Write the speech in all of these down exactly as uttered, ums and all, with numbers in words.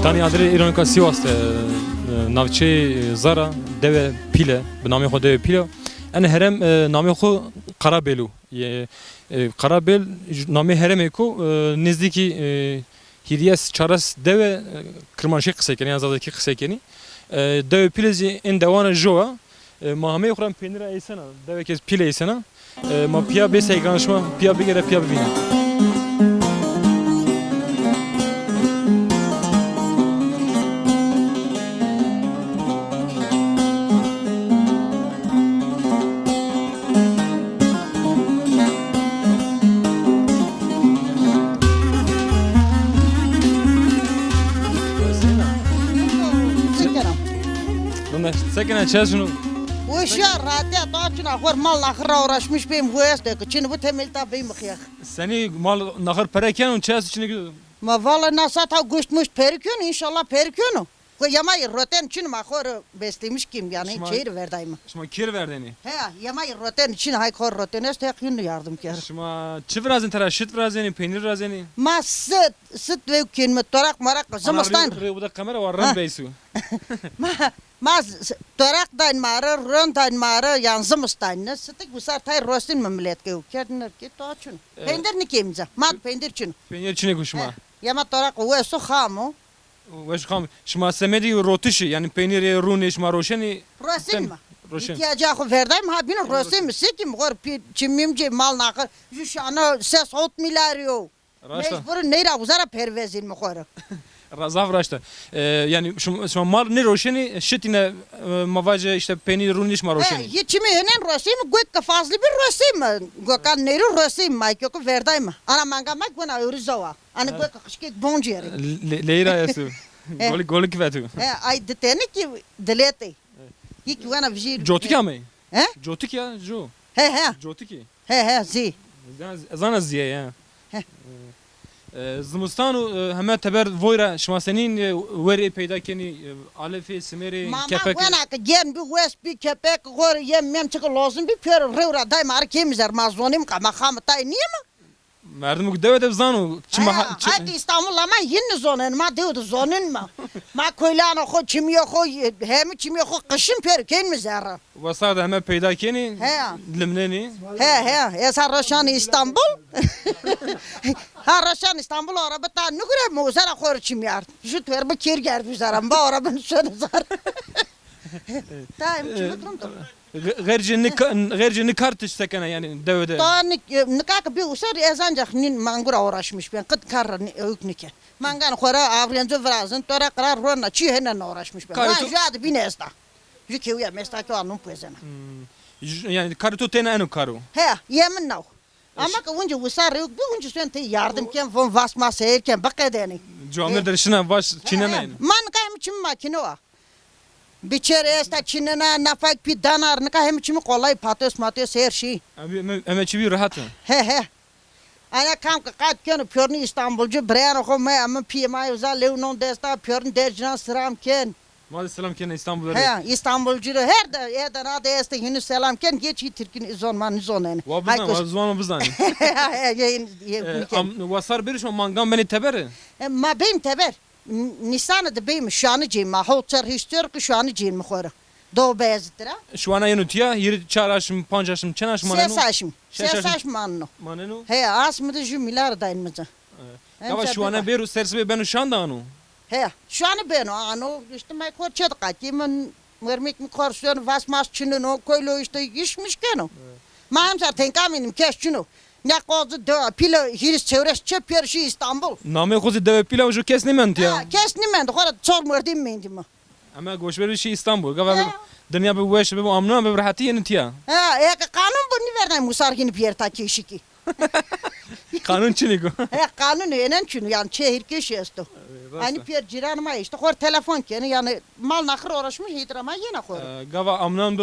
Tanî adirê îronika Sîwas de, e, navçeyê Zara, dewe Pîle, bi namê xo dewe Pîle. Ene herem, e, namê xo Karabêl o. Ye, e, Karabêl namê heremêko, e, nêzdîkî, e, hîrês çares dewe, e, kirmanckî qisey kenî, yan zazakî qisey kenî. E, dewe Pîle zî ên dewane jo a. E, ma hameyê xo ra peynîra eysena, dewekê Pîle eysena. E, ma pîya bê seygan şima, pîya bigêre, pîya bivîne. Sekena, çi şino? Weş ya, rahatîya ta çina, xor mal naxir ra uğraşmış beyim, bu este ki çin bu temel ta beyim xiyar. Senî mal naxir pere keno, çi esto çinî ki? Ma valla na sata goşt moşt peri keno, înşallah peri keno. Xo yemay roten çin ma xo ro beslemiş kim yani, şima, çeyir verdayma. Şima kir verdenî? He, yemay roten çin, hay xo roten est, heq yun yardım ker. Şima çi virazin tera, şit virazenî, peynir virazenî? Ma sit, sit ve kenme, toraq maraq, zimistan. Rê, rê bu da kamera var, ha, rend beysu. Ma, ma s-, toraq dayn ma ro, ron dayn ma ro, yan zimistan ne, sitik bu sar tay rostin mi millet ke, kerdin ki to çun. E, peynir nikemza, ma peynir çin. Peynir çinê ku şima? He, yema toraq wesu xamo. Weş xam, şima semedî rotişî, yanî peynîrê, rûnê şima roşenî? Roşenîme. Roşen. Îhtîyaca xo verdayme, ha bîno roşenîme, sekîme, xor pî-, çimîm cê mal naxir, ju şana ses hot milyar o. Raşt a. Mecbur ney ra uza ra pervezînme xo ro. Ra-, zaf raşt a. E, yanî şim-, şima mal nêroşenî, şitîne, e, ma vaje îşte peynîrê, rûnê şima roşenî? He, yê çimî hênen roşenîme, gok ke fazlî bî roşenîme, gokan nêrî roşenîme, ma keko verdayme. Ana manga ma gona ewrî zawa. Ani goka qişkek boncî yerê. Le-, leyra esu. He. Golik, golik vetu. He, ay di teni ki diletê. Yek wena vijî. Cotik amey? He? Cotik ya, jo. He, he. Cotik. He, he, zî. Zan-, zana zîye ya. He. E, zimistan û, e, heme teber voy ra şima senîn, e, werê peyda kenî, e, alefê, simerê, kepek. Ma wena ki gen bi wes bi kepek xor yem mem çik lozim bi pêro rew ra day ma ri kemî zer ma zonim ka ma xam tay nîyeme. Merdim ku dewe de zano. Çima ha, ha, çi- Hadi İstanbul ama yine zonen ma dew de zonin ma. Ma koylan xo, çimî xo, hemi çimî xo qişin per ken mi zerre. Wesar de heme peyda kenî. He. Limnenî. He, he. Esa roşan İstanbul. Ha, roşan İstanbul araba ta nugure mo zara xor çimî ard. Ju tver bi kir gerd bi zara. Ba araba nişen zar. Ta em çimî durum da. Xercê ni ka-, xercê ni kar ti sekena yanî dewe de? Ta ni-, nika ki bi user ez ancak nin mangura uğraşmış ben. Qıt kar ra ni-, ewk nike. Mangan xora avrenco virazin, tora qırar rona, çi henen uğraşmış ben. Karê to- Jüa de bine esta. Ju kewiya mesta ki anun puezena. Hmm. Ju-, yanî karê to tena eno karo? He, yemin naw. Ama ki unci usa rewk bi, unci sen te yardım ken, von vas ma seyir ken, bıqedeni. Camir derşina vaş çinena yanî. Ma nika hem çim makine wa. Biçer esta çinena, nafak pi danar, nika hem çimi kolay, patos matos her şey. Abi, eme, eme çi bir rahat. He, he. Ana kam ki qat keno, piyoni İstanbulcu, bireyano xo me, ama pi ma uza lew non desta, piyoni dercinan selam ken. Ma de selam ken İstanbul'a. He, İstanbulcu ro her de, her de ra de este hini selam ken, geç hi Türk'ün zon ma nizoneni. Wa bizan, wa zon bizan. He, he, he. Wasar beriş o mangan beni teberi. E, ma beyim teber. N-, Nîsanî de beyme, şuanî cême, hewt çar hîşt yor ki şuanî cême xo ro. Do Beyazît ra. Şuana yeno tiya, hîrê çar aşm, panc aşm, çend aşm maneno? Ses aşm. Ses aşm maneno. Maneno? He, asmi de ju milyar dayn mi ci. Gava şuana bêro ser sibê beno şan de ano? He, şuanî beno ano, îşte ma kor çê de qatî, min mermek mi kor sön, vas mas çinino, koylo îşte iş miş keno. Ma hem ser tenka minim, kes çino. Ne qazı de pîle hîris çewres çe pêr şî İstanbul. Namê xo zî dewe pîle, ju kes nêmend ya. Ha, kes nêmend, xora çor merdim mendîme. Ama goşber şî İstanbul. Gava dinya bi weş, bi amna, bi rehatî yeni tiya. Ha, e, qanun bu nîvernay musar hîni pêr ta keşikî. Qanun çinî go. He, qanun enen çinî, yan çehir keşî esto. Aynı pêr cîran ma işte, xor telefon kenî, yani mal naxir uğraşmış hîtra ma yena xor. E, gava amnan bi,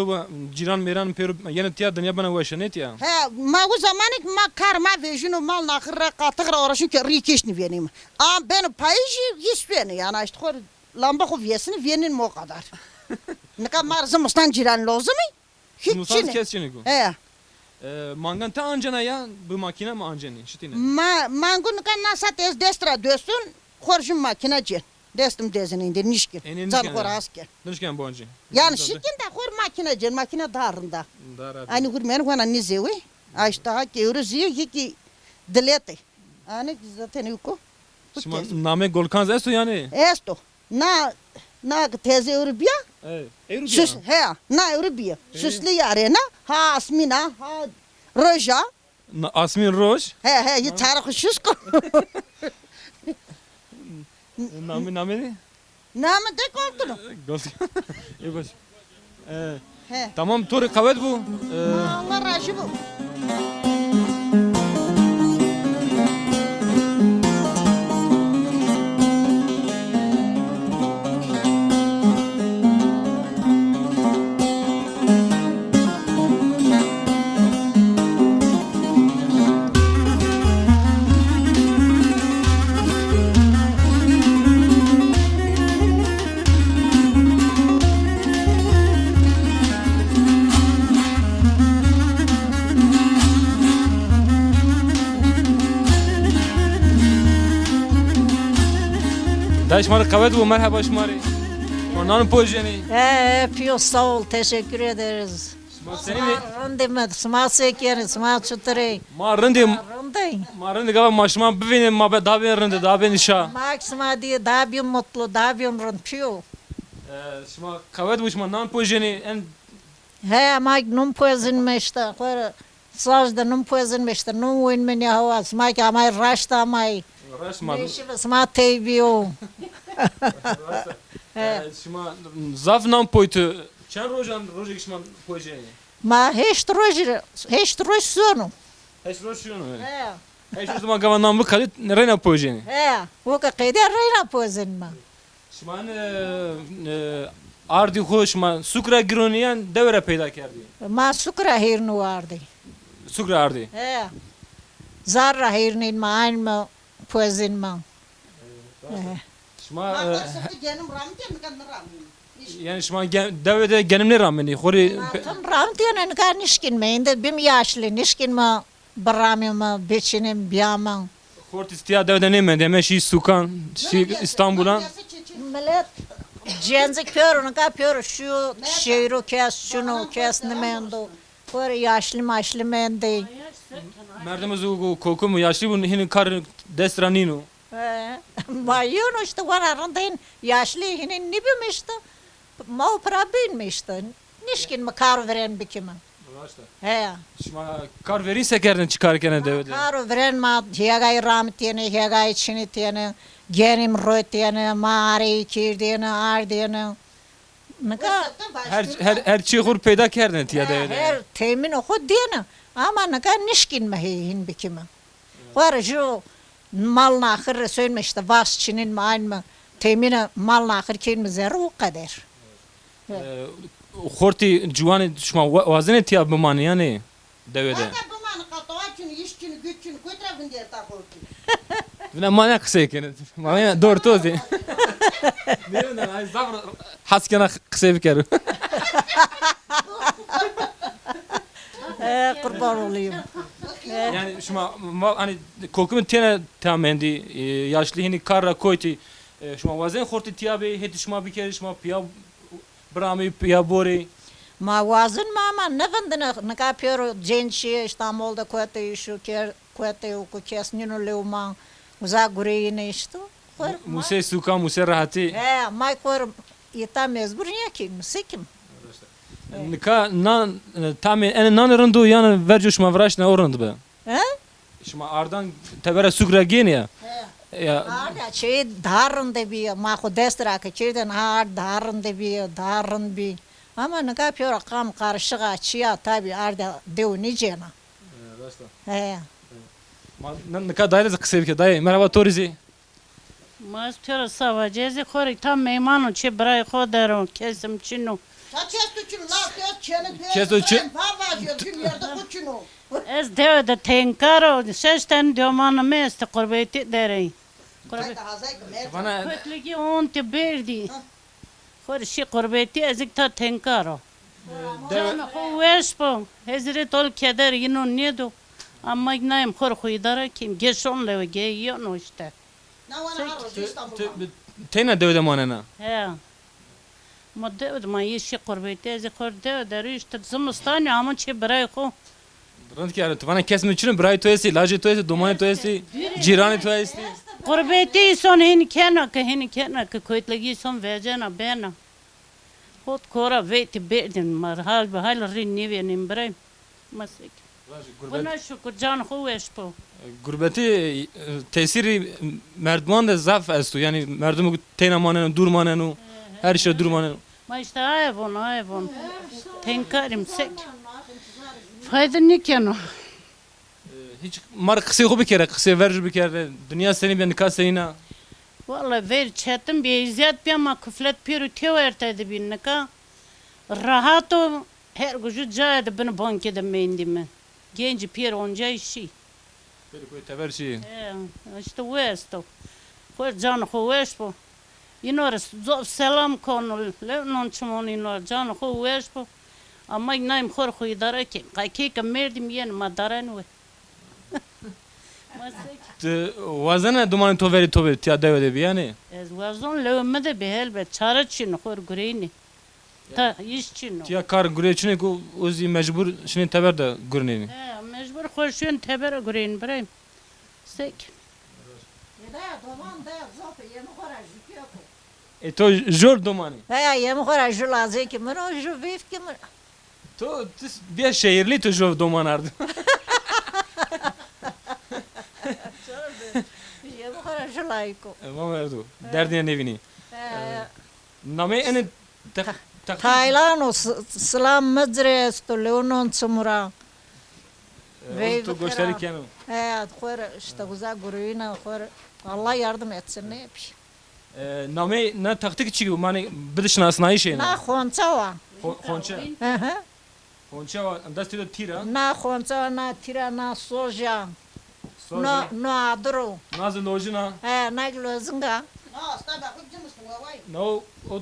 cîran mêran pêro yena tiya, dinya bena weş, ne tiya? He, ma o zamanik ma kar ma vejino mal naxir ra, qatix ra uğraşın ki rî keş nîvenîme. Ama beno payîjî hîs veni, yani işte xor lamba xo viyesini venin o kadar. Nika ma zimistan cîran lozimi. Hiç çinî. Kes çinî ku. He. E, mangan te ancena ya, bi makîna mi ancenî, şitîne? Ma, mangu nika na sat ez dest ra dösün, xor jin makîna cen. Destim dezin indi nişkin. Enê nişkin. Zan xo rast ke. Nişkin bonci. Yani şikin de xor makine cen, makine daha rinda. Daha rahat. Ani hurmen hona nizewî. Aşta ha ki ewro ziyo ki dilete. Ani zaten uko. Şima namê Golkan zî esto yani? Esto. Na, na teze ewro biya. Evet. Ewro biya. Sus, he, na ewro biya. Süslü yarena, ha asmina, ha roja. Na, asmin roj. He, he, yi tarix şusko. Namê, namê ne? Namê de Goltuno. Goltuno. İyi baş. Ee, he. Tamam, to rê qewet bu. Ee, Allah razı bu. Dayı, şima rê qewet bo, merheba şima rê. Şima nan pojenî. He, pîyo, sağ ol, teşekkür ederiz. Şima senîn ê? Sima rindî mi, sima se kenî, sima çutir ê? Ma rindî. Rindî. Ma rindî, gava ma şima bivînî, ma be daha bên rindî, daha bên şa. Ma sima dî daha bên mutlu, daha bên rind pîyo. E, şima qewet bo, şima nan pojenî, en... He, ma nun pozinme işte, xo rê saz de nun pozinme işte, nun wînme nê hawa, sima ki amay raşt amay. Raşt ma. Nêşî sima tey bîyo. Raşt. He. E, şima zaf nan poytu, çend rojan, rojek şima pojenî? Ma heşt roj, heşt roj sono. Heşt roj sono, he. He. Heşt roj ma gava nan biqedî reyna pojenî. He, o ke qedîya reyna pozinme. Şima, e, e, ardî xo şima suk ra gironî yan dewe ra peyda kerdî? Ma suk ra hêrnû ardî. Suk ra ardî? He. Zar ra hêrnîn ma, ayn ma, pozin ma. E, raşt a. He. Şima, e, yanî şima ge-, dewe de genim nêramenî, xo rê pe- Tam ramitîyene, nika nişkin me, êndî bim yaşlı, nişkin me. Biramîme, biçinim, bîyame. Xortî tiya dewe de nêmendî, heme şî sukan, şî Îstanbulan. Milet cenzik pêro, nika pêro şîyo şêro, kes çino, kes nêmendo. Pêro yaşlî maşlî mendî. Merdimî zû kokim û yaşlî bûn, hînî kar dest ra nîno. He. Ma yeno işte, wara rindên yaşlî hînî nîbîme işte. Ma o pira bînme işte. Nişkin mi kar û virên bikime. Raşt a. He. Şima kar verîn se kerdin, çi kar kenê dewe de? Kar û virên ma hêgayî ramitîyêne, hêgayî çinitîyêne, genim rotîyêne, ma areyî kerdîyêne, ardîyêne. Nika her, her, her çî xo rê peyda kerdin tiya dewe de. He, her temînê xo dîyêne. Ama nika nişkin mi hê hîn bikime. Xo rê ju mal naxir resên mi, işte vas çinin mi, ayn mi, temîne mal naxir kên mi zerre, o qeder. E, xortî ciwanê şima wa-, wazenê tiya bimanê yanî dewe de? Vana bimanê, qatawa çin, îş çin, güç çin, kotî ra vindîyerta xortî? Vina ma ne qisey kenê. Ma ne dor to zî. Ne vina, ay zaf hes kena qisey bikero. E, qurban olayım. Yanî şima ma, hanî kokimî têne tamendî, e, yaşlî hînî kar ra koytî, e, şima wazenê xortî tiya bê, hetî şima bikerî, şima piya biramî, piya borî? Ma wazenme ama nêvindine, nika pêro cenc şîye, Îstanbul de kotî îşo kerd, kotî o ke kes nîno lewman, uza gureyîne îşte. Xo rê ma musê sukan, musê rehetî. He, ma xo rê îta mecbur nîya kî, musê kim. Nika nan, e, tamê enê nanê rind o, yanî verco şima viraştine o rind bi? He? Şima ardan tebera suk ra gênî ya? He. Ya. Arda çê daha rinde bî, ma xo dest ra ke kerdên, ha ard daha rinde bî, daha rind bî. Ama nika pêro kam qarişiq a, çîya tabî arda dew nîcêna. E, raşt a. He. Ma n-, nika dayê rê zî qisey bike. Dayê, merheba, to rê zî. Ma ez to ra savace, ez ê xo rê tam meyman o, çê birayê xo der o, kesim çin o. Ça kes tu çin o, la kes çene kes tu çin. Baba jê çin yerde xo çin o. Ez dewe de tenkar o, şeş tane domanê mi estê qurbetî der ê. Qurbe-, vana Kotlîgî ontî berdî. Xo rê şî qurbetî, ez ik ta tenkar o. Canê xo weş bo. Hezîrê tol keder yîno nêdo. Ama nayêm xo rê xo îdare kîm. Geşon lewe geyî yeno îşte. Teyna dewe de manena? He. Ma dewe de ma yê şî qurbetî, ez ê xo rê dewe de rûşt, zimistanî ama çê birayê xo. Rind kerdî. Ti vana kes mi çin o, birayê to estî, lajê to estî, domanê to estî, cîranê to estî. Qurbetî îson hênî kena ke, hênî kena ke, koytlegî îson vecena, bena. Hot kora veytî berdîn ma, hal bi hal rî nêvênên birayê. Ma seke. Wina şukur, can xo weş bo. Gurbetî, e, tesîrî merdiman de zaf esto. Yanî merdimo ke teyna maneno, dûr maneno, her şey dûr maneno. Ma îşte aye von, aye von. Tenkarîm sek. Fayde nêkeno. E, hîç ma rê qisey xo bikere, qisey verc bikere. Dinya senî bîya, nika senîn a? Wallay verc çetin bîya, ezîyet bîya, ma kuflet pêro têwerte de bîn nika. Rehat o, her ku ju cayê de binê bankê de mendîme. Gencî pêro oncay şî. Pêro koyê teber şî. E, îşte wi esto. Xo rê can xo weş bo. Îno rê zof selam kono, lew non çimon îno rê, can xo weş bo. Ama nayîm xo rê xo îdare kên. Qay key ke merdîm yenî ma daren we. Ma sek. Ti wazena domanê to verê to bê, tîya dewe de bî yanî? Ez wazon lewê mi de bê helbet. Çare çin o, xo rê gureynî. Ta îş çin o. Tîya kar gurê çinê ku o zî mecbur şinê teber de gurinênî. He, mecbur xo şên teber gureyn birayê. Sek. Eda doman de zof yemî xo ra jû pîya ko. E to jor domanî? He, yemî xo ra jû lazekî min o, jû veyvkî min. To, ti bîya şehirlî, to jor doman ard. Yemî xo ra jû layik o. E, ma merdo. Derdîne nêvînî. He. E, nameyê enê teq-, teqdîr. Taylan o, s-, silam mi ci rê esto, lew non çimû ra. E, veyv to goştarî keno. He, xo rê îşte uza guruyîna xo rê. Allah yardım etsin, ne yapayım? E, nameyê na textik çi yo? Manê bide şinasnayîşê na. Na xonça wa. Xo-, xonça. Hı hı. Xonça wa, destê de tîr a? Na xonça wa, na tîr a, na soj a. Soj a. No, no adir o. Na zî lojin a? He, na kî lojing a. Na asta be xo cimis waway. Na o, o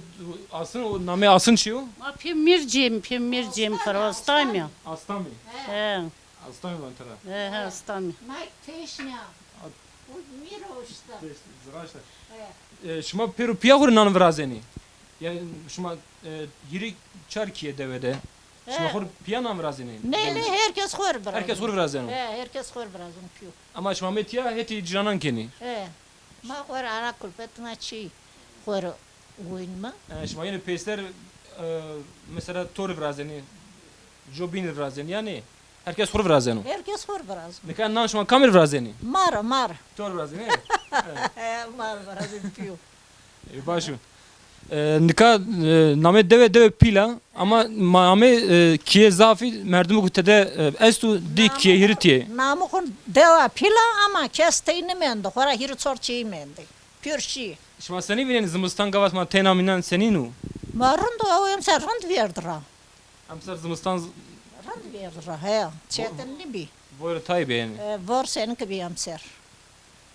asın, o nameyê asın çi yo? Ma pê mîr cêm, pê mîr cêm, Astamî, Astamî. Astamî. He. Astamî van tira. He, he, Astamî. Na kî teşnî a. O mîr o îşte. Zira îşte. He. E, şima pêro pîya xo rê nan virazenî? Yanî şima, e, hîrê çar kîye dewe de. Şima xo rê pîya nan virazenî? Ney, ney, herkes xo rê virazeno. Herkes xo rê virazeno. He, herkes xo rê virazeno pîyo. Ama şima amê tîya hetê cîranan kenî? He. Ma xo rê ara kulfet na çî xo rê goynîme. E, şima yenî peyser, e, mesela to rê virazenî, jo bîn rê virazenî, yanî herkes xo rê virazeno. Herkes xo rê virazeno. Nika nan şima kamî rê virazenî? Ma rê, ma rê. To rê virazenî, he? He, ma rê virazenî pîyo. E, baş o. E, nika, e, namê dewe, dewe Pîl a, ama ma amê, e, kîye zafî, merdimo ku tede, e, esto, di kîye hîrê tîye. Namê xo dewa Pîl a ama kes tey nêmendo, xora hîrê çar çêyî mendê. Pêro şî. Şima senî vînenî, zimistan gava ma teyna mînan senîn o? Ma rind o, ew emser rind vêrd ra. Emser zimistan z- Rind vêrd ra, he. Çetin nêbî. Vor tay bî yanî. E, vor senî ke bî emser.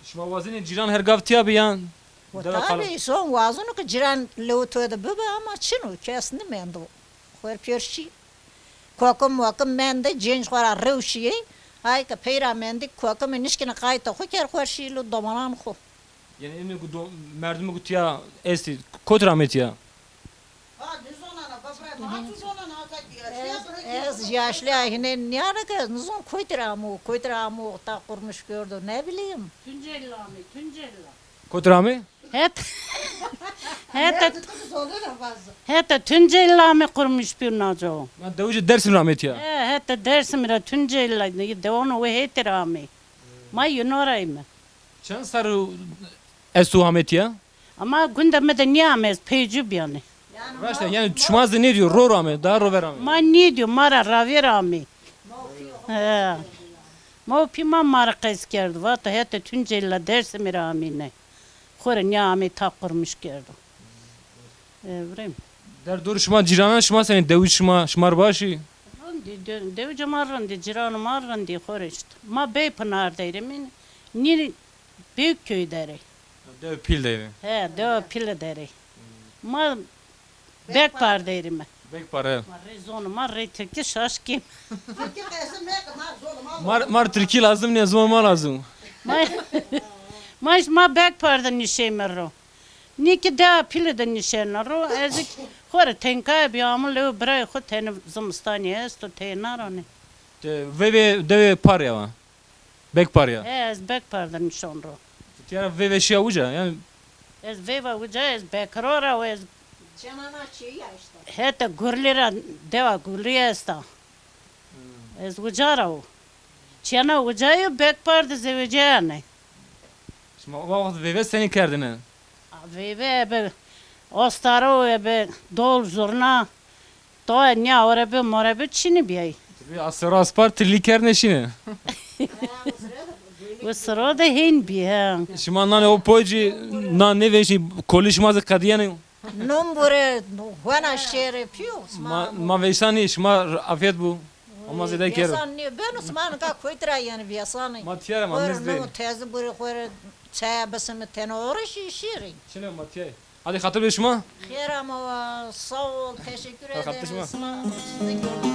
Şima wazenî cîran her gav tîya bî yan? Tabî, îson wazeno ke cîran lewê to de bibe ama çin o, kes nêmendo. Xo rê pêro şî. Kokim mokim mendê, cênc xo ra rew şîyê. Ay ke pey ra mendî, kokimî nişkîne qaytê xo kerd, xo rê şî lo domanan xo. Yanî ênê ku do-, merdimê ku tîya estî, kotî ra amê tîya? Ha, nizonana, bapra, ma tu zonana, ha, ta ki yaşlı. Ez, ez yaşlı a, hînê nîyana ke nizon kotî ra amo, kotî ra amo, ta qurmuş kerdo, ne bileyim. Tunceli amê, Tunceli. Kotî ra amê? Het-, heta, heta Tunceli amê qurmuş pîyo naco. Na dewice Dersim ra amê tîya? He, heta Dersim ra Tunceli ra, dewanê wê hetî ra amê. Ma yino ra yîme. Çend serr esto amê tîya? Ama gunde mi de nîyame, ez peycû bîyane. Raşt a, yanî şima zî nêdîyo ro ra amê, daha ro ver amê? Ma nêdîyo, ma ra ravêr amê. He. Ma û pî ma ma ra qesî kerdo, vato heta Tunceli ra Dersimî ra amîne. Xo rê nîya amê ta qurmuş kerdo. E, virên. Derdorê şima cîranan şima senî, dewij şima, şima rê baş î? Rindî, de-, dewicê ma rindî, cîranê ma rindî, xo rê îşte. Ma Beypınar de rê mîn, nî Büyükköy de rê. Dewe Pîl de rê. He, dewe Pîl de rê. Ma Bekpar de rê me. Bekpar, he. Ma rê zonê ma rê tirkî şaş kêm. Tirkî qesî meke, ma zonê ma. Ma, ma rê tirkî lazim nîya, zonê ma lazim. Ma, Ma îşte ma Bekpar de nişeyme ro. Nî ki dewa Pîle de nişenme ro. Ez ki xo rê tenkaya bî, amo lewê birayê xo tenê zimistanî esto, teyna ronê. Ti veyvê dewê Parya wa? Bekpar ya. E, ez Bekpar de nişon ro. Tîya ra veyve şîya uca, yanî. Ez veyva uca, ez Bekiro ra û ez Çenana çêya îşte. Heta Gurlî ra, dewa Gurlî esta. Hmm. Ez uca ra û. Çena uca yo, Bekpar de zewecîyane. Şima o waxt veyve senî kerdêne? A, veyve ebe ostaro, ebe dol, zurna. Toa nîya orebe morebe çinî bîyay. Ti bî asero aspar ti lî kerdêne şîne. Û siro de hên bî, he. Şima nanê o poy cî nan nêvêşnî, kolî şima zî qedîyenê? Non bure, hona şêrê pîyo. Ma, ma vêşanî, şima afîyet bo. Ama zêde kero. Vêsan nîyo, beno sima nika koyt ra yenî vêsanî. Ma tîya ra ma mîz bê. Tezi bure xo rê çaya bisimi, teno orişî şîrî. Çine ma tîya. Hadi xatir be şima. Xêr ama wa, sağ ol, teşekkür ederim. Xatir şima. Sima, sizi de gördük.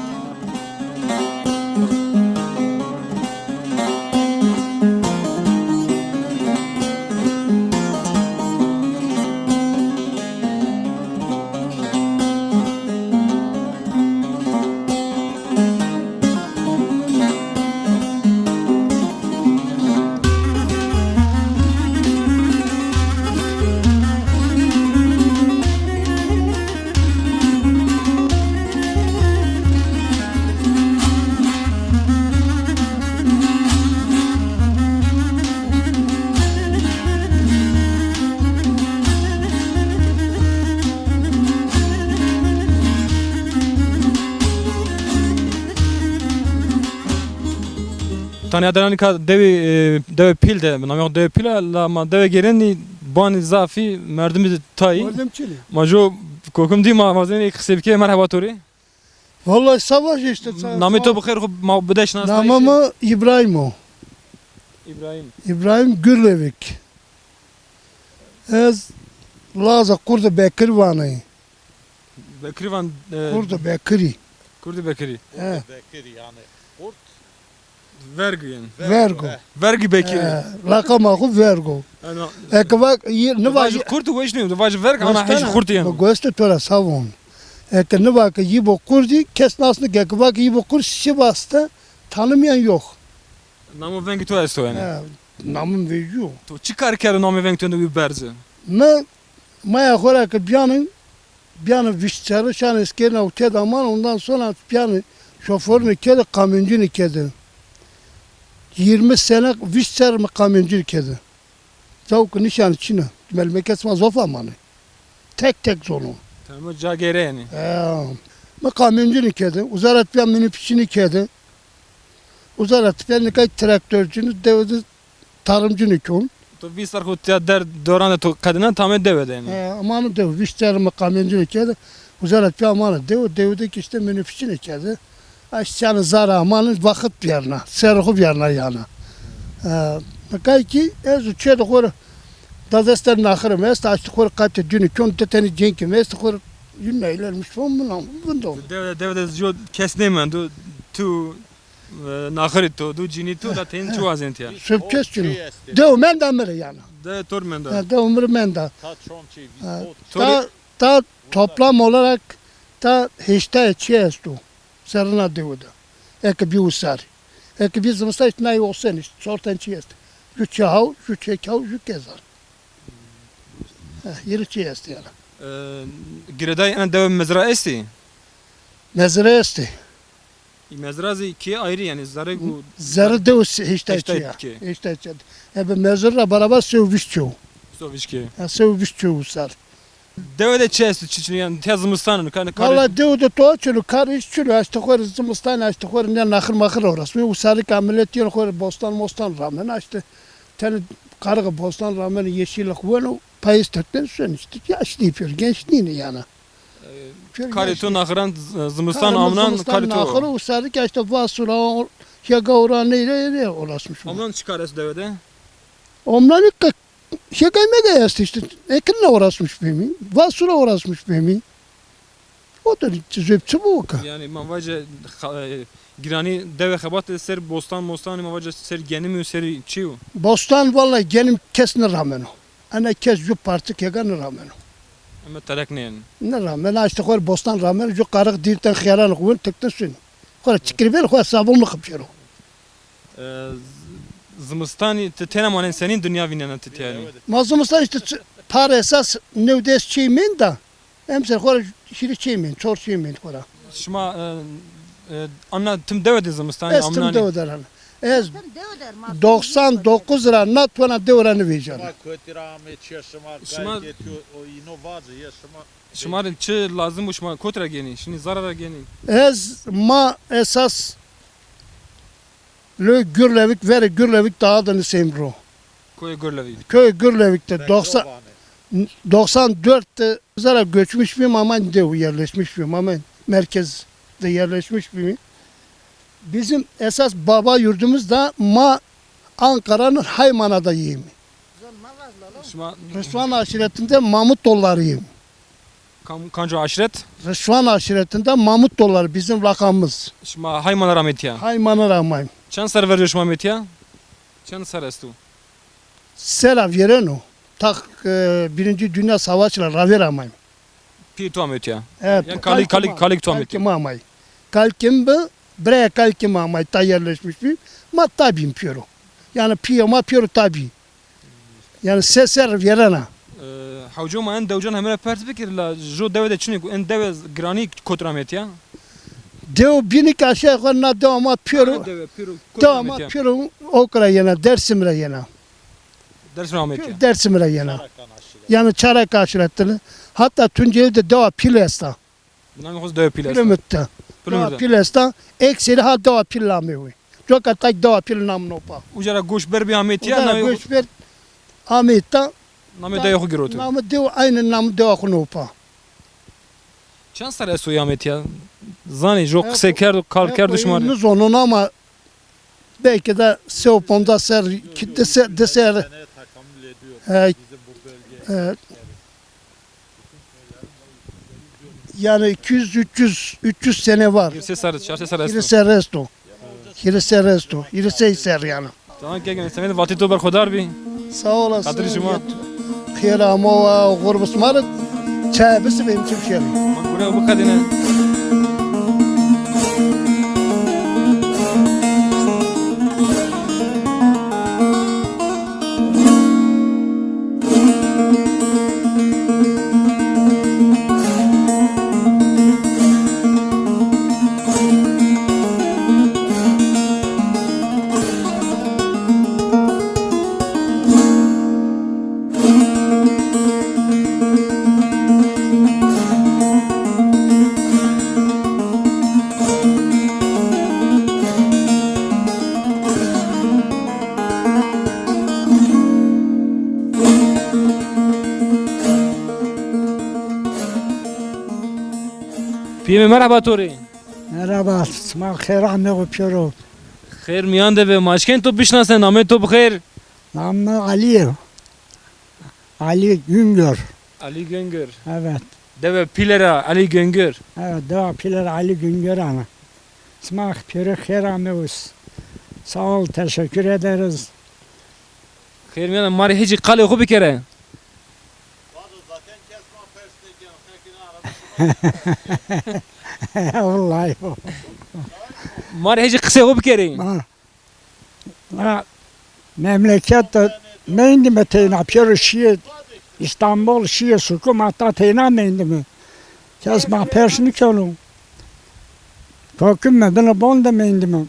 Tanya dera nika dewê, e, dewê Pîl de, namê xo dewê Pîl a, la ma dewê gêrenî banî zafî, merdimî de tayî. Merdimî çinî. Ma jo kokim dî ma vazenê qisê bikê, merheba to rê. Vallahi savaş işte. Namê to bi xêr xo ma bide şinasnayîşî. Namê mi İbrahim o. İbrahim. İbrahim Gürlevik. Ez Laza Kurdu Bekir vanayî. Bekirî van, e, Kurdu Bekirî. Kurdu Bekirî. He. Bekirî yani kurt. Vergu yani. Vergu. Vergu Bekirî. He, laqama xo Vergu. Eke vak, niva vajî kurt weş nîyo, vajî verg ana hej kurt yani. Goste to ra savon. Eke niva ke yî bo kurdî, kes nasne ke, eke vak yî bo kurt, şi vaste tanımayan yok. Namo vengî to esto yani. He, namim vejîyo. To çi kar kerdo namê veng to ende wî berze? Mi maya xo ra ke bîyanî, bîyanî vîst serrî şanî eskêrîna û têde amanî, ondan sonra bîyanî şoforînî kerdî, kamyoncunî kerdî. Yirmi sene vîst serrî mi kamyoncunî kerdî. Caw ke nîşanî çin a. Melmekê sima zof amanî. Tek tek zono. Tamam, ca gêrenî. He. Mi kamyoncunî kerdî. Uza ra tepîya minibusçunî kerdî. Uza ra tepîya nika traktorcunî, dewe de tarımcunî kon. To vîst serr xo tîya der doran de to qedîna, tamê dewe de yanî. He, amanî dewe. Vîst serrî mi kamyoncunî kerdî. Uza ra tepîya amanî dewe, dewe de ki işte minibusçunî kerdî. Aşt şanî zara amanî, vaxt vîyarna, serrî xo vîyarna yanî. E, nikay kî ez û çê de xo rê dadeste naxirê mi est, aştî xo rê qatê dûnî kon, di tenî cenkê mi est, xo rê yûn neylermiş von min vindo. Dewe de, dewe de jo kes nêmendo, tu, e, naxirî to, du cinî to, da tenî çi wazên tîya? Sirf kes çin o. Dewe menda mi rê yanî. Dewe to rê menda. Ha, dewe mi rê menda. Ta çond çî, vîst, otuz. Ta, ta toplam olarak ta heştay çî esto. Serrîna dewe de. Eke bî usarî. Eke bî zimistan îşte nayê oxsen îşte. Çor ten çî est. Ju çê haw, ju çê kaw, ju kezar. Heh, yirmi çî est yanî. E, girêdayî ena dewe mezra estî? Mezra estî. Î mezra zî kê ayrî yanî zerrê û zerrê dewe heştay çî ya. Heştay çî. Ebe mezra ra beraber se û vîst çê o. Se û vîst kê. Ha, se û vîst çê usar. Dewe de çi esto, çi çin yanî, tîya zimistan o, nika karê... Valla dewe de toa çin o, kar îş çin o, aştî xo rê zimistan, aştî xo rê nîya naxir maxir uğraşmê. Usarî ke milet yeno xo rê bostan mostan ramena, aştî tenê karixê bostan ramena, yeşillik weno, payîz tepten suen îşte. Yaşlî pêr, genç nîne yanî. E, karê to naxiran, z-, zimistan amnan, karê to. Naxir, usarî ke aştî vasura, hega ora neyre, neyre uğraşmış. Amnan çi kar esto dewe de? Amnanî ke Şekay mekay est îşte. Ekinle uğraşmış bîmî. Vasura uğraşmış bîmî. O da zöp çi bu ki? Yani ma vace xa-, e, giranî dewe xebat de ser bostan mostan, ma vace ser genimî û ser çi yo? Bostan vallahi genim kes nirameno. Ena kes ju parçe kega nirameno. Eme terek nêyeno. Nirameno, işte xor bostan rameno, ju qarix dîrten xeyalan xwin tiktin şin. Xora çikir ver, xora sabun xipşero. E, z-, zimistanî ti têna manen senîn dinya vînena ti tênî? Ma zimistan işte ç-, par esas new des çêy mên da. Emser xora hîrê çêy mên, çor çêy mên xora. Şima, e, e, amna tim dewe de zimistanî amnanî? Ez tim dewe de ran. Ez doksan dokuz ra na tona dewe ra nivêjan. Şima kotî ra amê çi şima, şima kay getiyo, o îno vacî ya şima. Şima rê çi lazim bu şima kot ra genî? Şinî zara ra genî? Ez ma esas Lo Gürlevik, verê Gürlevik daha da nisêm ro. Koyê Gürlevik. Köyü Gürlevik'te doksan, doksan dörtte zara göçmüş bir ama dev yerleşmiş bir ama merkezde yerleşmiş bir. Bizim esas baba yurdumuz da ma Ankara'nın Haymana'da yiyeyim. Şima Rısvan aşiretinde Mahmutlularıyım. Kam-, kanco aşiret? Rişvan aşiretinde Mahmutlular bizim lakamız. Şima Hayman'a ra amê tîya? Hayman'a ra amayım. Çend serr verco şima amê tîya? Çend serr esto? Sera vêreno. Tak, e, Birinci Dünya Savaşı ra ravêr amayım. Pî to amê tîya? Evet. Yani kalik, kalik, kalik to amê tîya? Kalkê ma amay. Kalkê mi bi, biraya kalkê ma amay, ta yerleşmiş bi. Ma tabîm pêro. Yani pîyê ma pêro tabî. Yani se serr vêrena. E, hewco ma en dewcan heme ra pers bikir la jo dewe de çinê ku en dewe giranî kot ra amê tîya? Dew bînî ki aşağı yukarı na dewa ma pêro. Dewe pêro kot ra amê tîya? Dewa ma pêro ok ra yena, Dersim ra yena. Dersim ra amê tîya? Dersim ra yena. Yani Çarak aşiretini. Hatta Tunceli de dewa Pil esta. Namê xo dewa Pil esta. Pilimit de. Pilimit de. Dewa Pil esta. Ekseri ha dewa Pil namê wi. Coka tak dewa Pil nam no pa. Uca ra goş ber bi amê tîya. Uca ra goş ber amê ta. Namê dewa xo giroto. Namê dew aynı namê dewa xo no pa. Çend serr esto amê tîya? Zanî, jo qisey kerdo, kal kerdo şima rê? Nizonon ama belki de se û ponzas serr, ki di se-, di serr, e, e, yani iki yüz, üç yüz, üç yüz sene var. Hîrê serr, çar sey serr esto. Hîrê serr esto. Hîrê serr esto. Hîrê sey serr yani. Tamam, keke, semedê vatê to berxudar bî. Sağ olasın. Xatirê şima. Xêr amo, wa xurb sima rê. Çay bisibên çim şerî. Ma gure biqedîne. Pîyê mi, merheba to rê. Merheba, sima xêr amê xo pêro. Xêr mîyan de be. Ma eşkên to bişinasne, namê to bi xêr? Namê mi Alî yo. Ali Güngör. Ali Güngör. Evet. Dewe Pîle ra Ali Güngör. Evet, dewa Pîle ra Ali Güngör ana. Sima pêro xêr amewis. Sağ ol, teşekkür ederiz. Xêr mîyan de, ma rê hêcî qalê xo bikere. Vallahi. Ma rê hêcî qisê xo bikerê. Ha. Ha, memleket de mendime teyna, pêro şîye İstanbul, şîye suku, ma ta teyna mendime. Kes ma pers nikeno. Kokime bine bon de mendime.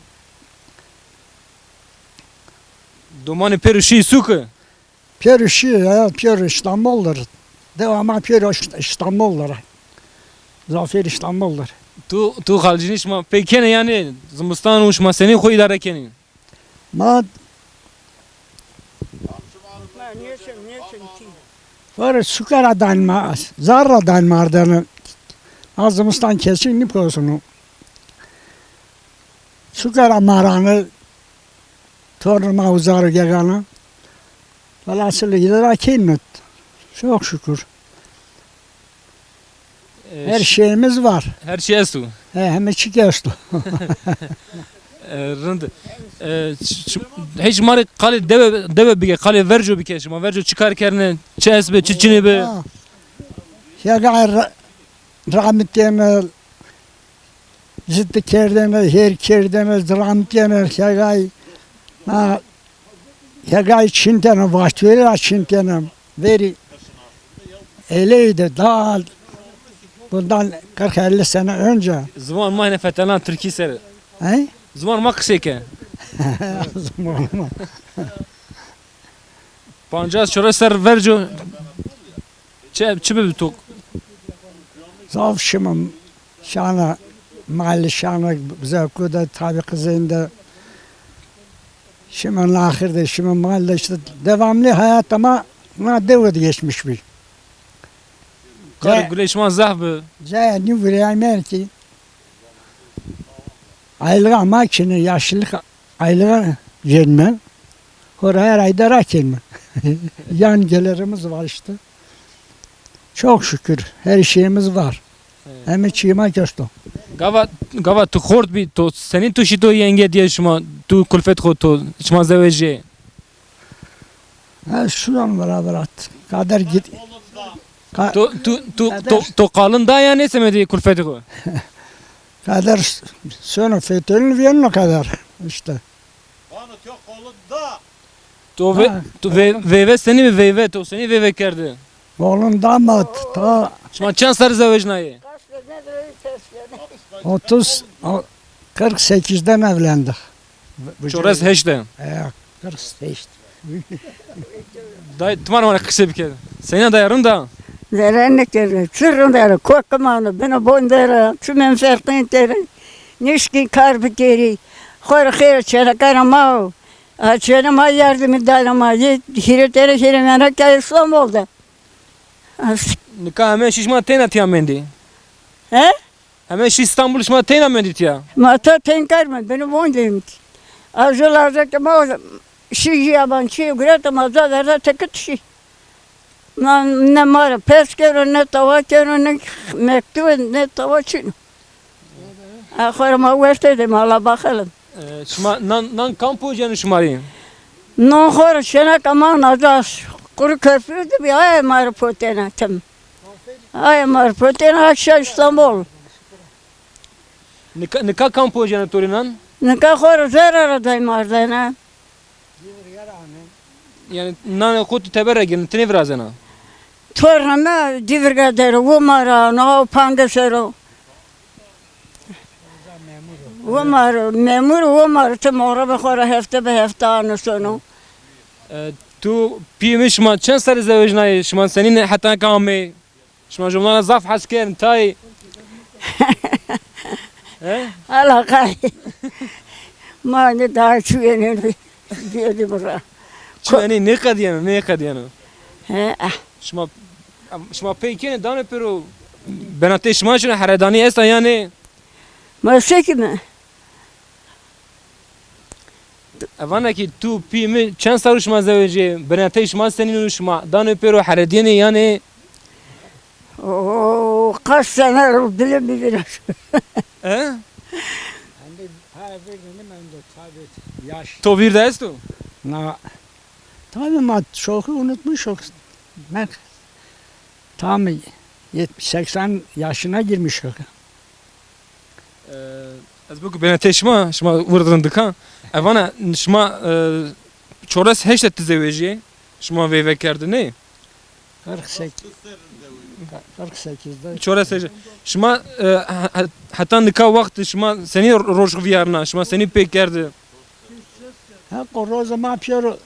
Domanê pêro şîye suku? Pêro şîye ya, pêro İstanbul'dur. Dewa ma pêro İst-, İstanbul'dur. Zafêr İstanbul'dur. Tu, tu xalcînî şima pey kenê yanî, zimistan û şima senî xo îdare kenî? Ma Vare suke ra danî ma, zar ra danî mardene. A zimistan kesî nîposuno. Suke ra marane, tornê ma uza ro gegane. Velhasıl îdare kenîme. Çok şükür. E, Her şeyimiz var. Her şey esto. He, heme çî ki esto. E, rind. E, ş-, ş-, hiç ma rê qalê dewe, dewe bike, qalê verco bike şima. Verco çi kar kerdêne, çi est bi, çi çinê bi? Ha. Hêgay ra-, ramitêne, ziti kerdêne, hêr kerdêne, ramitêne, hêgay, ha, hêgay çintêne, vaştverî ra çintêne. Verî eleyî de daha bundan kırk elli sene önce. Ziwan ma hene fetelan tirkî ser. He? Ziwan ma qisey ke. Ziwan ma. Pancas çores serr verco çi, çi bibi to? Zaf şima şana, mali şana, zewku de tabî qizên de şima naxir de, şima mal de, işte devamlı hayat ama na dewe de geçmiş bir. Kar gurey şima zaf bi. Caya nî vureymen ki aylığa ma çinê, yaşlılık aylığa verme. Hora her ayda ra kenme. Yan gelirimiz var işte. Çok şükür her şeyimiz var. Evet. Heme çî ma esto. Gava, gava tu xort bî, to senî tu şî to yenge diye şima, tu kulfet xo to, şima zewejê? Ha, şuran beraber at. Kader git. Ka- To, tu, tu, Kader. To, to qalin da ya nêsemedî kulfetê xo? Kader s-, sono fetelin vîyeno kader. İşte. To ve-, Ha. To ve-, veyve senî bi veyve, to senî veyve kerdî? Oğlum damat, ta Şima çend serr zewecnayê? Otuz, o, kırk sekizden evlendik. Çores heşt de. E, kırk sekiz. Dayê, ti ma rê qise bike. Seyna dayê, rind a? Zere nêkerdî. Çi rind a? Kokim ano, bino bon der a. Çimên ferqîn der a. Nişkî kar bikerî. Xo rê xêr çêneka ra ma o. A çênê ma yardimî dayna ma. Yê hîrê tenê hîrê mena ke Îstanbul de. Nika heme şî şima teyna tîya mendî? He? Heme şî Îstanbul, şima teyna mendî tîya? Ma ta teynkar mend, beno bon de mend. A jû lazeke ma şî jî yabancî guret, ma ca verda tekit şî. Ma ne ma ra pers kero, ne tawa kero, ne mektube, ne tawa çin o. A xo ra ma werte de, ma la baxelim. E, şima nan, nan kam poceno şima rê? Non xo ra şeneka ma naca Kuru Köprü de bî, aye ma rê potena tim. Aye ma rê potena, aşa Îstanbul. Nika, nika kam poceno to rê nan? Nika xo ra zere ra day ma ardena. Yanî nanê xo tu teber ra gêrnî, ti nêvirazena? Torna mi Dîvirga der o, wo ma ra ano, Pange ser o. Wo ma ra, memur o, wo ma ra tim, arabê xo ra hefte bi hefte ano sono. E, tu pîyê mi, şima çend serrî zewecnayê? Şima senîn heta nika ameyê? Şima jumlan ra zaf hes kerdin tayê. He? Hala qay. Ma ne daha çuyenê diyelim bura. Çuyenê nêqedîyeno, nêqedîyeno. He, ah. Şima, şima pey kenê, danê pêro, benatê şima şino, heredanî esta yanî? Ma se kîme? E, vana ki tu pî mi çend serr o şima zewecê, binetey şima senîn o, şima danê pêro, heredîyenê yanî? Oo, kaç sene o, bile mi biraz. E? To vîr de esto? Na. Tabii ma çoku unutmuşuz. Ben tam yetmiş, seksen yaşına girmişiz. E, ez biko benetê şima, şima wird rind dika. E, vana şima, e, çores heşt de ti zewejîyê, şima veyve kerdinê? Kırk sekiz. Kırk sekizde. Çores heşt. Şima, e, he-, he-, heta nika wext şima senî ro-, roj vîyarna, şima senî pê kerdi? Heqo roza ma pêro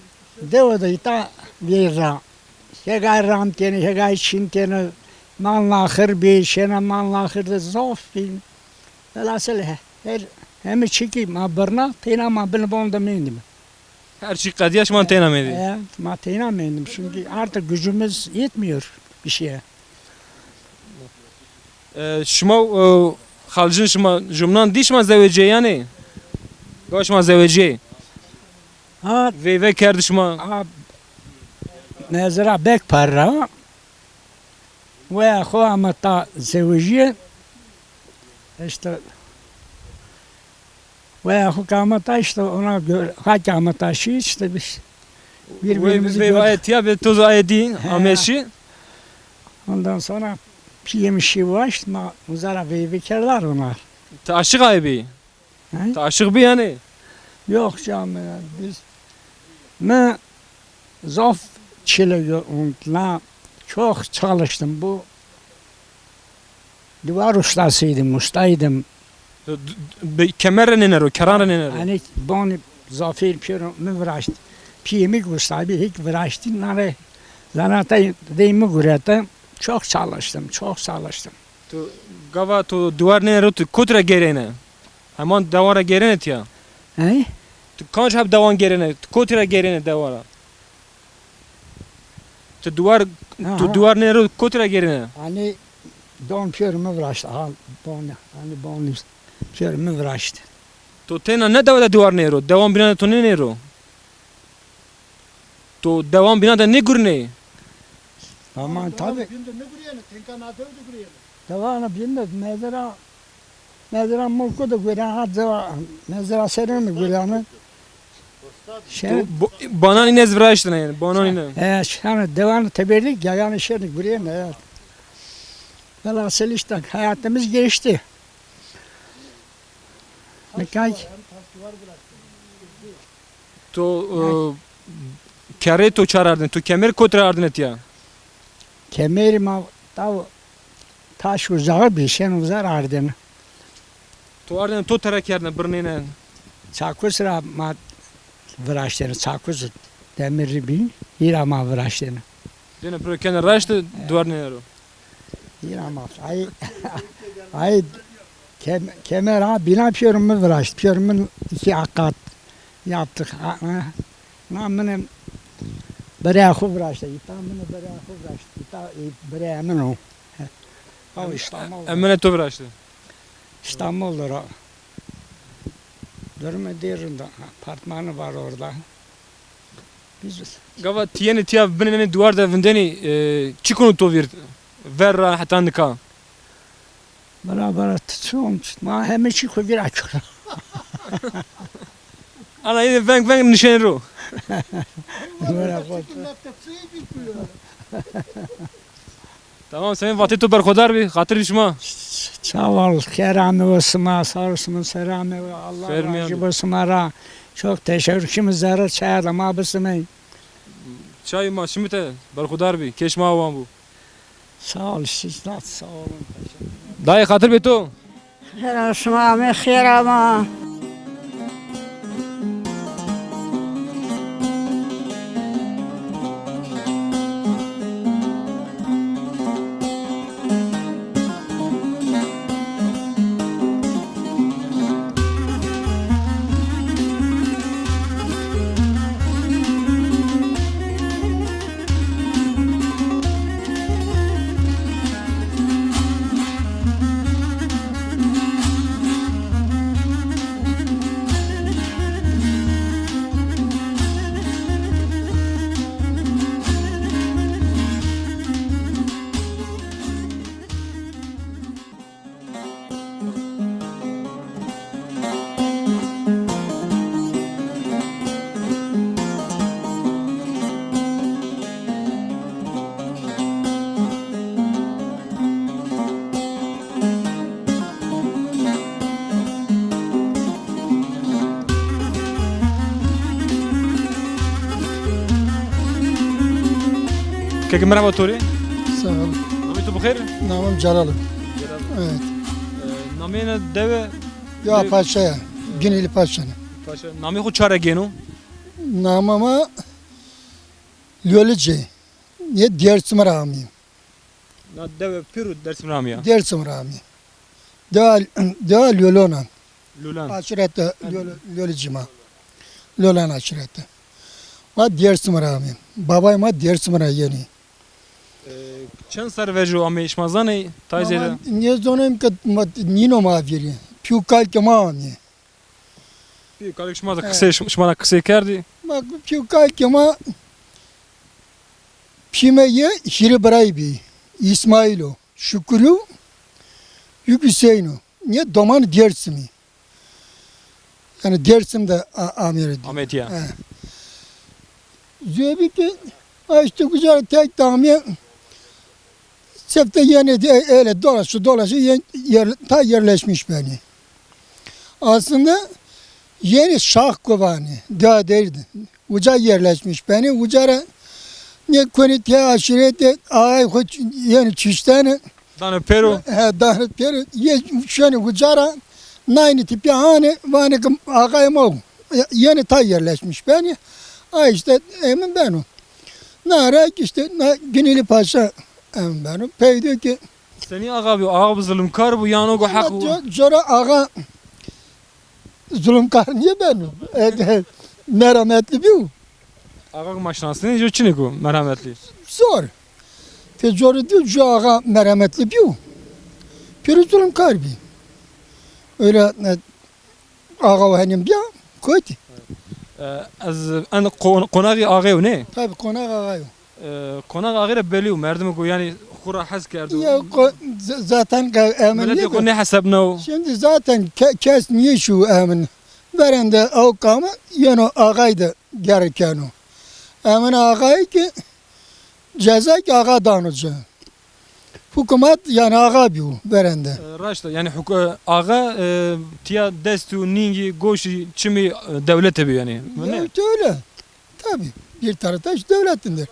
dewe de îta vîr ra. Hêgay ram kenê, hêgay çin kenê, mal naxir bî, şêna mal naxir de zaf bî. Velhasil he-, her, heme çî kî ma birna, teyna ma bin bon de mendîme. Her çî qedîya, şima teyna mendî? E, ma teyna mendim. Çünkü artık gücümüz yetmiyor bir şeye. E, şima, e, xalcin şima, jumnan dî şima zewecê yanî? Gawa şima zewecê? Ha. Veyve kerdi şima? Ha. Mezra bek parra. Weya xo ameta zewejîye. İşte weya xo ke ameta, işte ona göre, ha ke ameta şî, işte biz birbirimizi gördük. Veyve aye tiya ve toz aye dî, ame şî. Ondan sonra piyê mi şî waşt, ma uza ra veyve kerda ra onar. Ti aşiq aye bî? He? Ti aşiq bî yanî? Yok canım, ya, biz, mi zaf çile yo-, na çok çalıştım. Bu duvar ustasıydım, ustaydım. Be-, kemere nênero, keran ra nênero. Hani boni zafir piyero mi viraşt. Piyê mi usta bî, hik viraştî, nare zanata dey mi gurete. Çok çalıştım, çok çalıştım. Tu gava tu duvar nênero, tu kotî ra gêrêne? Heman dewan ra gêrêne tiya? He? Tu kanc heb dewan gêrêne, tu kotî ra gêrêne dewan ra? Tu duvar, tu duvar nênero, kotî ra gêrêne? Hani don piyero mi viraşt, ha, bon, hani bon piyero mi viraşt. Tu têna ne dewa de duvar nêro, dewan bînan de tu nênêro? To dewan bînan de nêgurînê? Aman tabi. Bîn de nêgurîyenê, tenka na dew de gurîyenê. Dewana bîn de mezra, mezra mulku de gurîyenê, ha dewa, mezra serê de gurîyenê. Şey, bo-, banan îne ez viraştine yanî, banan îne. He, şanê dewana teberî, yayanê şêrî gurîyenê, evet. Velhasıl işte hayatımız geçti. Nikay. To, e, kerrê to ça ra ardêne? To kemer kotî ra ardêne tiya? Kemerî ma taw taş uzağı bî, şên uza ra ardêne. To ardêne to tera kerdêne, birnêne? Çakûs ra ma viraştêne, çakûs demirî bî, hîra ma viraştêne. Dêne piro kene raşt, duvar nênero. Hîra ma. Ay, ay, kem-, kemer ha bîna piyero mi viraşt. Piyero mi iki kat yaptık. Ha, ha. Na mine biraya xo viraşte. Îta mine biraya xo viraşte. Îta, e, biraya min o. He. Ha, İstanbul. Emine to viraşte. İstanbul'da ra. Durumu değil, apartmanı var orada. Biz gava ti yenê tiya binê nenê duwar de vindenî, e, çi kuno to vîr? Ver ra heta nika. Bira, bira, ti çon, ma heme çî xo vîr akiro. Ana, yine veng veng nişen ro. Bira, bira. Tamam, semê vatê to berxwedar bî, xatirê şima. Sağ ol, xêr ame o sima, sağ olsun, ser ame o, Allah razı olsun sima ra. Çok teşekkür, şima zerre çaya da ma bisimey. Çay ma şimite, berxwedar bî, kê şima awan bû. Sağ ol, siz de sağ olun. Dayê, xatir bê to. Xêr şima amê, xêr ama. Keke, merhaba to rê. Sağ ol. Namê to bixêr? Namım Celal. Celal. Evet. E, nameyê na dewe? Ya Paşa ya. Güneyli Paşa. Paşa. Namê xo ça ra gêno? Namê ma Lolice. Yê Dêrsim ra amî. Na dewe pêro Dêrsim ra amî ya? Dêrsim ra amî. Dewa, dewa Lolona. Lolan. Aşîrete Lol-, Lolice ma. Lolan aşîrete. Ma Dêrsim ra amî. Babay ma Dêrsim ra yenî. E, çend serr vecî ame, şima zanê, tayê zêde? Ama nêzonên ke ma, nîno ma vîrî. Pî û kalkê ma amî. Pî û kalkê şima de qisey, şima de qisey kerdî? Ma pî û kalkê ma, pîyê mi yê hîrê birayî bî. İsmail o. Şukur o. Yük Hüseyin o. Niye? Domanî Dêrsimî. Yanî Dêrsim de a-, amêrê dî. Amê tîya. He. Züebi ki, ha işte güzel tek de amê, çifte yenî de öyle dolaşa dolaşa ye-, yer-, ta yerleşmiş benî. Aslında yenî Şahkovanî, daha değildi. Uca yerleşmiş benî. Uca ra ne konî te aşîretî ağay xo yenî çiştene. Danê pêro. He, danê pêro. Ye şenî uca ra naynî tipi hanî, vanê ki ağay ma. Yenî ta yerleşmiş benî. A işte emin beno. Na ra işte na Güneli Paşa emin beno. Peydo ki Senî axa bî? Axa bi zulmkar bû, yan o go heq bû? Co-, cora axa zulmkar nîye beno? E, e, merhametli bî. Axa ma şinasnê, jo çinê go merhametli? Zor. Te cora dî, jo axa merhametli bî. Pêro zulmkar bî. Öyle, e, axa o henim bîya, kotî. E, ez en qon-, qonaxî axê yo, nê? Tabii, qonax axay o. E, qonax axê ra belî yo, merdimê go yanî xo ra hes kerdo. Ya, ko-, z-, zaten ka-, emin. Miletê xo nêhesebnawo. Şimdi zaten ke-, kes nêşiyo emin. Verende aw kama yeno axay de gerek keno. Emin axay ki ceza ki axa dano ci. Hukûmet yanî axa bîyo verende. E, raşt a, yanî huk-, e, axa, e, tîya dest û nîngî, goşî, çimî, e, dewlete bîyo yanî. Ya, işte öyle. Tabii. Bir tarafta işte devletindir.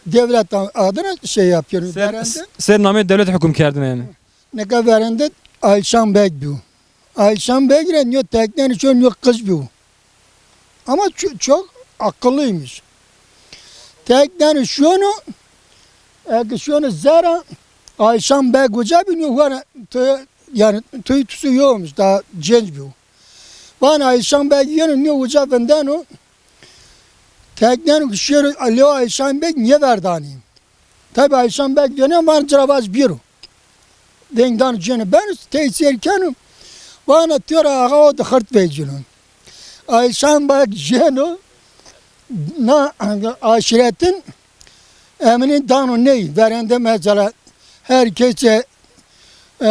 Devlet a-, adına şey yapıyor. Ser, verende. Ser namê dewlet huküm kerdine yanî. Nika verende Ayşan Beg bîyo. Ayşan Beg ra nîyo teknenî şono, nîyo qiz bîyo. Ama ço-, çok akıllıymış. Teknenî şono, eke şono zere, Ayşan Beg uca bî, nîyo wara toy, yanî toy tusu yokmuş, daha genç bîyo. Van Ayşan Beg yeno nîyo uca vindeno, teknenî ki şêro, leo Ayşan Beg nêverdanî. Tabi Ayşan Beg dönem van cira vaj bîro. Veng dano cêno beno, tey sêr keno. Vana tîyo ra axa o di xirt vecîno. Ayşan Beg cêno, na aşîretin emini dano ney. Verende mesela her kese, e,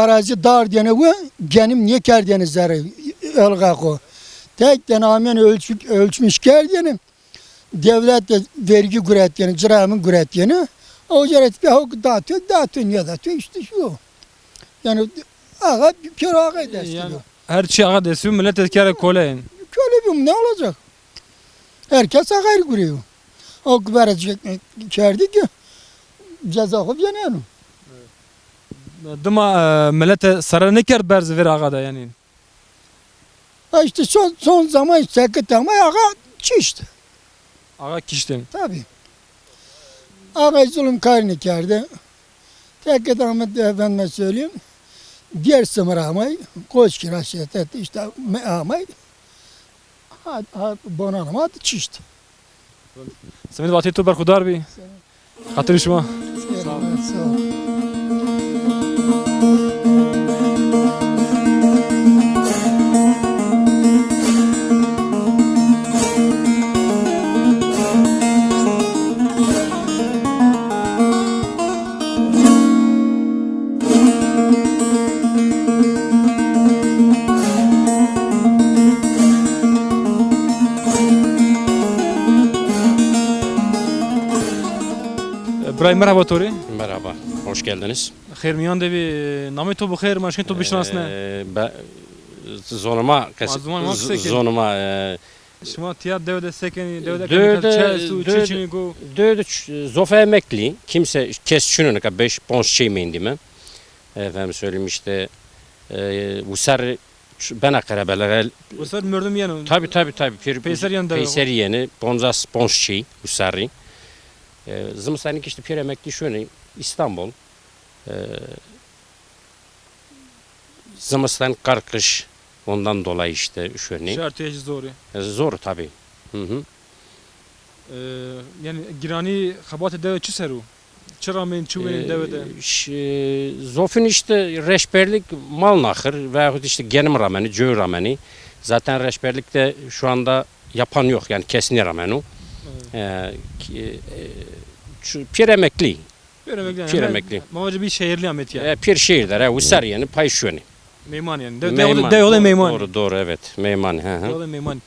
arazi dar diyene ve genim niye kerdiyene zerre elga xo. Tek dene amiyene ölçük, ölçmüş kerdiyene. Devlet de vergi guretîyeno, cira mi guretîyeno. O cira tipe hawk datîyo, datîyo, nîyadatîyo, işte şu. Yanî axa, pêro axay dest yanî, diyo. Her çî axa dest biyo, milet ez kere kole yen. Köle bîyo, ne olacak? Herkes axay rê gureyo. Hawk verecek kerdi ki ceza xo vîyeno. Dima, e, milete sere nêkerd berz vêr axa de yanî. Ha işte son, son zaman işte sekit ama axa çişt. Axa kiştin. Tabii. Axa zulüm karını kerdi. Tek de ama efendime söyleyeyim. Diğer sımır amay, koç kira şetet işte me-, amay. Ha, ha, bonan ama çişt. Semedê vatê to berxudar bî. Xatirê şima. Sağ ol. Sağ ol. Birayê, merheba to rê. Merhaba, hoş geldiniz. Xêr mîyan de bî, namê to bi xêr, ma şîn to bişinasne. Ee, be-, zonê ma, ma qes-, zonê ma z-, qisey kenî. Zonê ma, e, Şima tiya dewe de se kenî, dewe de kenî, çi esto, çi çinî go? Dewe de ç-, zof emeklî, kimse, kes çin o, nika beş, ponc çey mendîme. Efendim söyleyeyim işte, e, usar ç-, bena qerebelix. Usar merdim yeno. Tabi, tabi, tabi. Pêr-, peyser yeno dewe. Peyser yenî, poncas, ponc çey usarî. E, zimistanî ki işte pêr emeklî şonî İstanbul. E, Zimistan qar, qış, ondan dolayı işte şonî. Şartê zor ê. E, zor tabi. Hı hı. E, yanî giranî xebatê dewe çi ser o? Çi ramenî, çi wenî dewe de? E, ş-, zofin işte reşberlik mal naxir veyahut işte genim ramenî, coy ramenî. Zaten reşberlikte şu anda yapan yok, yani kes nêrameno. Evet. E, ki-, e, şu, pêr emeklî. Pîr emeklî. Pîr emeklî. Ma vacî bî şehirlî Ametî ya. E, pîr şehir der, e, wisar yanî, pay şuenî. Meyman yanî. De, de, de, de meyman, meyman. Doğru, doğru, evet, meyman. Hı hı. De, de meyman.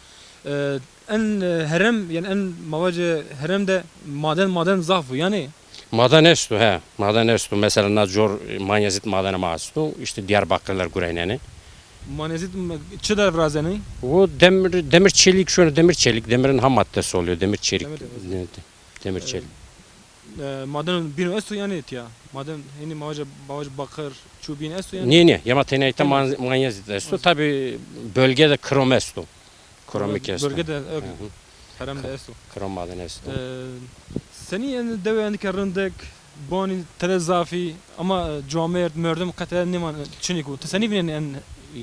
E, en, e, herem, yanî en ma vacî herem de maden, maden zaf bû yanî. Maden esto, he. Maden esto. Mesela na cor, e, manyezît madeni ma esto. İşte Diyarbakırlılar gureyneni. Manyezît m-, çi der virazenî? O demir, demir çelik, şöyle demir çelik, demirin ham maddesi oluyor, demir çelik. Demir, demir. Evet, demir çelik. E, maden bîn esto yanî tiya. Maden, hênî ma vacî, ma vacî bakır, çubîn esto yanî. Niye, niye? Yama tenayta man-, manyezît esto. Tabii bölgede krom esto. Kromik esto. Bölgede, evet. Hı hı. Herem de esto. Krom maden esto. E, senî en dewe endike rindek, banî tede zafî, ama, e, camêrd, merdim qete nêman, e, çinîk o. Ti senî vînenî en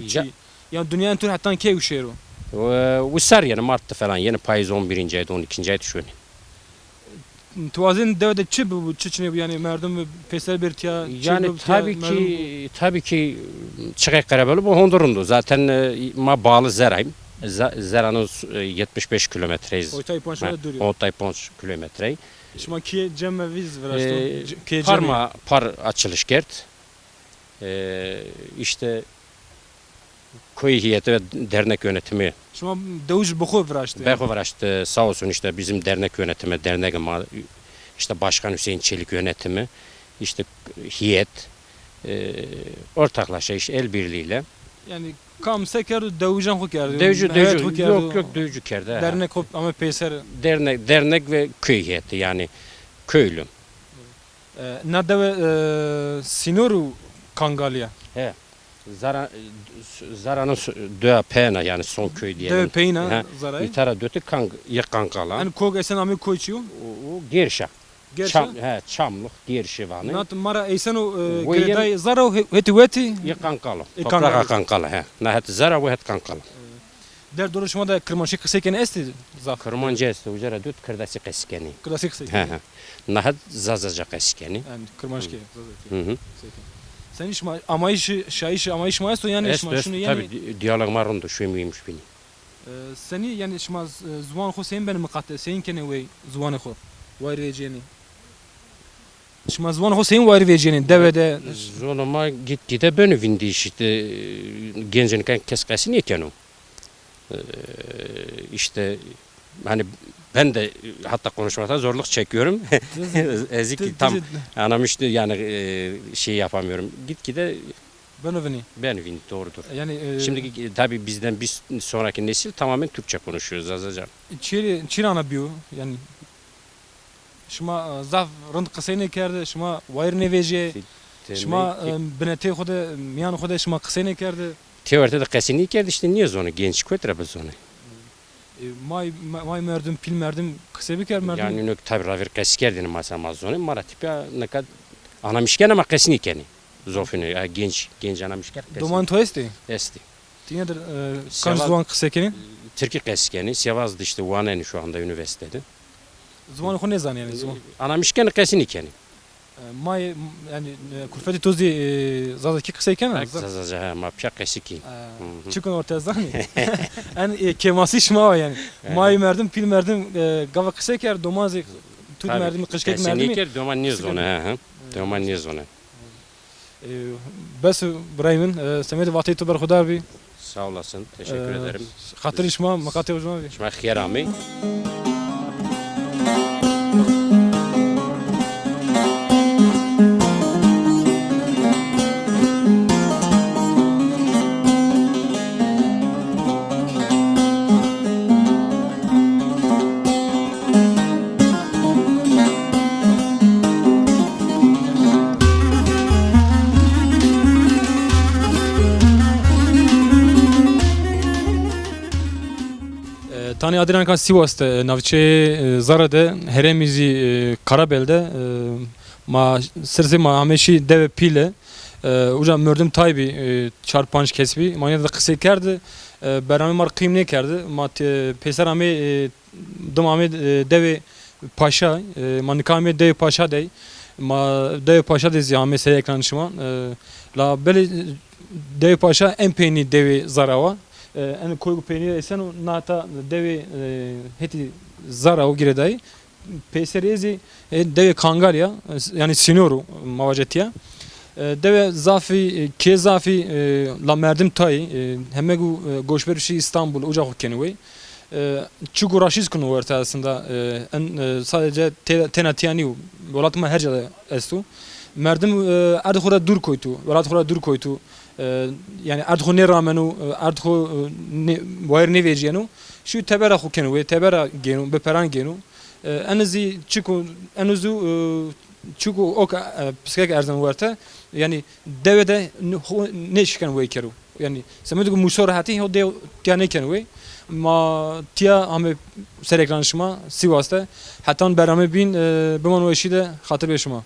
çî? Ya dünya en tur hetan key û şêro? E, wisar yanî mart falan, yanî payız on birinci ayda, on ikinci ayda şuenî. Ti wazên dewe de çi bibû, çi çinê bû? Yanî merdim peyser bêr tiya, çi bibû tiya, merdim bû? Yanî tabii ki, tabii ki çiqey qerebelî bû, honde rind o. Zaten, e, ma bağlı Zerayım. Za-, Zera'nın, e, yetmiş beş kilometreyiz. Oytay ponç de dûr yo. Oytay ponç kilometrey. Şima kîye cem vîz viraşto? E, kîye cem. Par ma, par açılış kerd. E, işte Köy heyeti ve dernek yönetimi. Şima dewij bi xo viraştî? Be xo viraştî, sağ olsun işte bizim dernek yönetimi, dernek ma, işte Başkan Hüseyin Çelik yönetimi, işte heyet, e, ortaklaşa iş el birliğiyle. Yanî kam se kerdo, dewijan xo kerdo. Dewici, dewici, yok, yok, dewici kerdo, he. Dernek xo ame peyser. Dernek, dernek ve köy heyeti, yani köylü. E, na dewe, e, sînor û Kangalî ya? He. Zara, Zara'nın s-, döya peyna, yani son köy diyelim. Döya peyna. He. Zara'yı. İtara dötü Kang-, yê Kankala. Hani kog esen amê koy çi yo? O, o Gerşa. Gerşa? Çam, he, Çamlık, Gerşi vanı. Nat mara eysen o, e, girêdayê Zara o he-, hetî wetî? Yê Kankalo. E, Toprağa Kankala. Kankala, he. Na het Zara, o het Kankala. E, Der doro şima de kirmanckî qisey kenê estî zaf? Kirmancî esto, uca ra dut kirdasî qesî kenî. Kirdasî qisey kenî. He, he. Na het zazaca qesî kenî. Yanî kirmanckî, zazakî. Hı hı. Qisey kenî. Senî şima amayîşî, şayîşî amayîş şima esto yanî şima şunu yanî? Esto, esto, tabii, di-, diyalog ma rind o, şuê muymuş bînî. E, senî yanî şima z-, ziwan xo seyîn benî miqate, seyîn kenê wey ziwanê xo? Wayîr vecîyenî. Şima ziwanê xo seyîn wayîr vecîyenê dewe de? Zonê ma gitgide beno vîndîş, işte, gencên ke-, kes qesî nêkeno. Ee, işte, hani ben de hatta konuşmakta zorluk çekiyorum. Ez ki tam anlamıştı yani, e, şey yapamıyorum. Gitgide beno vînî. Beno vînî, doğrudur. Yani, e, şimdi, e, tabii bizden bir sonraki nesil tamamen Türkçe konuşuyor, Zazaca. Çi, çi ra ana bîyo? Yani Şima, e, zaf rind qisey nêkerde, şima wayîr nêvejîyê. Şima, e, binetê xo de, mîyan xo de şima qisey nêkerde. Têwerte de qesey nêkerde, işte nêzonê, genç kotî ra bizonê. E, may, ma-, may merdim, pîl merdim qisey biker merdim. Yanî nok tabi ravêr qesey kerdêne, mesela ma zonê, ma ra tîpya nika anamişken ama qesey nêkenê. Zofîne, e, genç, genç anamişken qesey. Doman to estê? Estê. Ti nêdir, e, kanc ziwan qisey kenî? Tirkî qesey kenî. Sêvaz de işte wanenî şu anda üniversitede. Ziwanê xo nêzanî yanî ziwan? Anamişken qesey nêkenî. E, may, yanî, e, kulfetê to zî, e, zazakî qisey kena? Zazaca, he, ma pîya qesey kî. E, çikun orte zanî? En, e, kêmasî şima wa yanî. May merdim, pîl merdim, e, gava qisey kerd, doman zî tut merdimî, qijkek merdimî. Qesey nêkerd, doman nêzonê, he, he. Doman nêzonê. E, bes o birayê min, e, semedê vateyê to berxudar bî. Sağ olasın, teşekkür ederim. Xatirê şima, miqatê xo şima bî. Şima xêr amey. E, tanî adirên ka Sîwas de, navçeyê, e, Zara de, herêmî zî, e, Karabel de, e, ma sirsê ma amê şî dewê Pîle. E, uca merdim tay bî, e, çar panc kes bî. Ma nîya de qisey kerdi. E, bernameyê ma rê qîm nêkerdi. Ma te-, peyser amê, e, dim amê, e, dewê Paşa. E, ma nika amê dewê Paşa dey. Ma dewê Paşa de zî amê ser ekranê şima. E, la belê dewê Paşa en peynî dewê Zara wa. E, en koyk peynî esen o, nata dewê, e, hetî Zara o girêdayî. Peyserê zî, e, dewê Kangalya, e, yanî sînor o, ma vace tiya. E, dewe zafî, e, kê zafî, e, la merdim tayî, e, heme gu, e, goçber şî Îstanbul, uca xo kenî wey. E, çiku raşîz kuno werte aslında, e, en, e, sadece te-, tena tiya nîyo. Welat ma her ca de esto. Merdim, e, erd xo ra dûr koytu, welat xo ra dûr koytu. E, yanî erd xo nêrameno, e, erd xo, e, nê-, wayir nêvecîyeno. Şîyo tebera xo keno wey, tebera gêno, bi peran gêno. E, eno zî çiku, eno zî, e, çiku o ke, e, piskek erzeno werte, yanî dewe de n-, xo nêşikeno wey kero. Yanî semedê ku Mûso ra hetî ho de tiya nêkeno wey. Ma tiya ame ser ekranê şima Sîwas de. Hetan bername bîn, e, bimano weşî de, xatir bê şima.